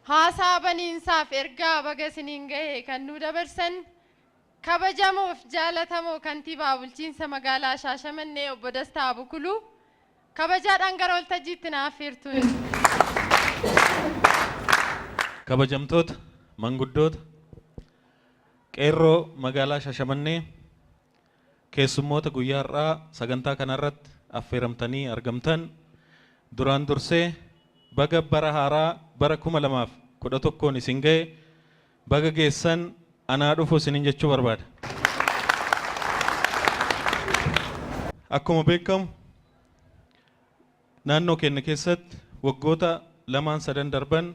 Haasaa baniinsaaf ergaa baga isiniin gahe kan nu dabarsan kabajamoof jaalatamoo kantiibaa bulchiinsa magaalaa Shaashamannee obbo Dastaa Bukuluu kabajaadhaan gara waltajjiitti na affeertuun. Kabajamtoota, manguddoota, qeerroo magaalaa Shaashamannee, keessummoota guyyaa har'aa sagantaa kanarratti affeeramtanii argamtan, duraan dursee baga bara haaraa bara 2011n isin ga'e, baga geessan, anaa dhufu isiniin jechuu barbaada. Akkuma beekamu naannoo keenya keessatti waggoota lamaan sadan darban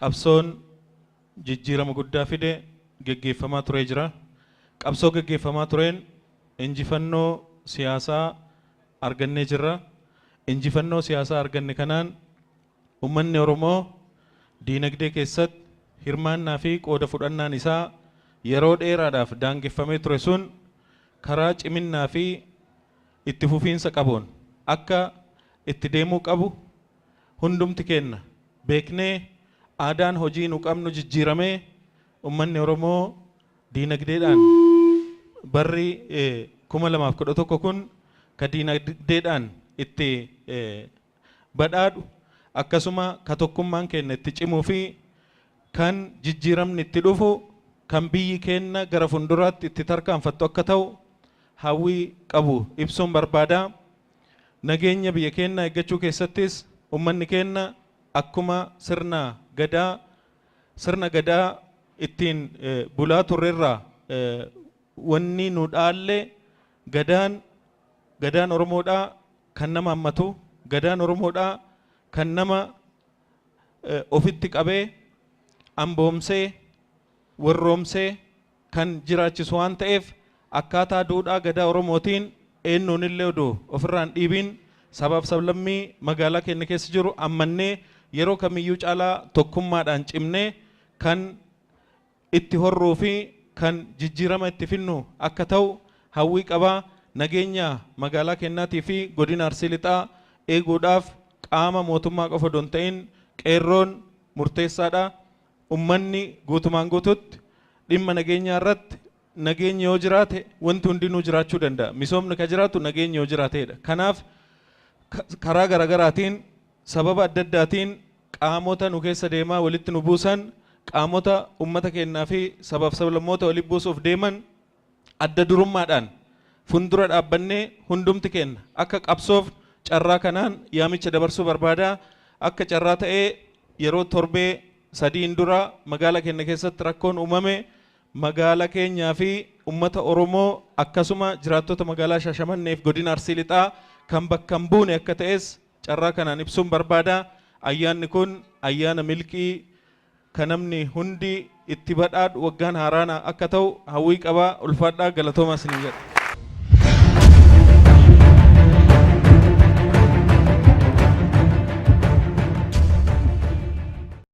qabsoon jijjiirama guddaa fide geggeeffamaa turee jira. Qabsoo geggeeffamaa tureen injifannoo siyaasaa argannee jirra. Injifannoo siyaasaa arganne kanaan uummanni Oromoo diinagdee keessatti hirmaannaa fi qooda fudhannaan isaa yeroo dheeraadhaaf daangeffamee ture sun karaa ciminnaa fi itti fufiinsa qabuun akka itti deemuu qabu hundumti keenna beeknee, aadaan hojii nu qabnu jijjiiramee, uummanni Oromoo diinagdeedhaan barri 2011 kun ka diinagdeedhaan itti badhaadhu, akkasuma ka tokkummaan keenya itti cimuu fi kan jijjiiramni itti dhufu, kan biyyi keenya gara fuulduraatti itti tarkaanfattu akka ta'u hawwii qabu ibsuun barbaada. Nageenya biyya keenya eeggachuu keessattis uummanni keenya akkuma sirna gadaa ittiin bulaa turrerraa wanni nu dhaalle, gadaan Oromoodhaa kan nama hammatu, gadaan Oromoodhaa kan nama ofitti qabee amboomsee warroomsee kan jiraachisu waan ta'eef, akkaataa duudhaa gadaa Oromootiin eenyuun illee odoo ofirraan dhiibiin sabaaf sablammii magaalaa keenya keessa jiru ammannee yeroo kamiyyuu caalaa tokkummaadhaan cimnee kan itti horruu fi kan jijjiirama itti finnu akka ta'u hawwii qabaa. Nageenya magaalaa keenyaatii fi godina Arsii Lixaa eeguudhaaf qaama mootummaa qofa odoo hin ta'in qeerroon murteessaadha. Ummanni guutumaan guututti dhimma nageenyaa irratti, nageenyi yoo jiraate wanti hundinuu jiraachuu danda'a. Misoomni ka jiraatu nageenyi yoo jiraateedha. Kanaaf karaa garaagaraatiin, sababa adda addaatiin qaamota nu keessa deemaa walitti nu buusan, qaamota ummata keenyaa fi sabaaf sablammoota walitti buusuuf deeman adda durummaadhaan fuuldura dhaabbannee hundumti keenya akka qabsoof carraa kanaan yaamicha dabarsuu barbaada. Akka carraa ta'ee yeroo torbee 3n dura magaalaa keenya keessatti rakkoon uumame magaalaa keenyaa fi ummata Oromoo, akkasuma jiraattota magaalaa Shaashamanneef godina Arsii Lixaa kan bakka hin buune akka ta'es carraa kanaan ibsuun barbaada. Ayyaanni kun ayyaana milkii kan namni hundi itti badhaadhu, waggaan haaraan akka ta'u hawwii qabaa. Ulfaadhaa, galatoomaa isiniin jedha.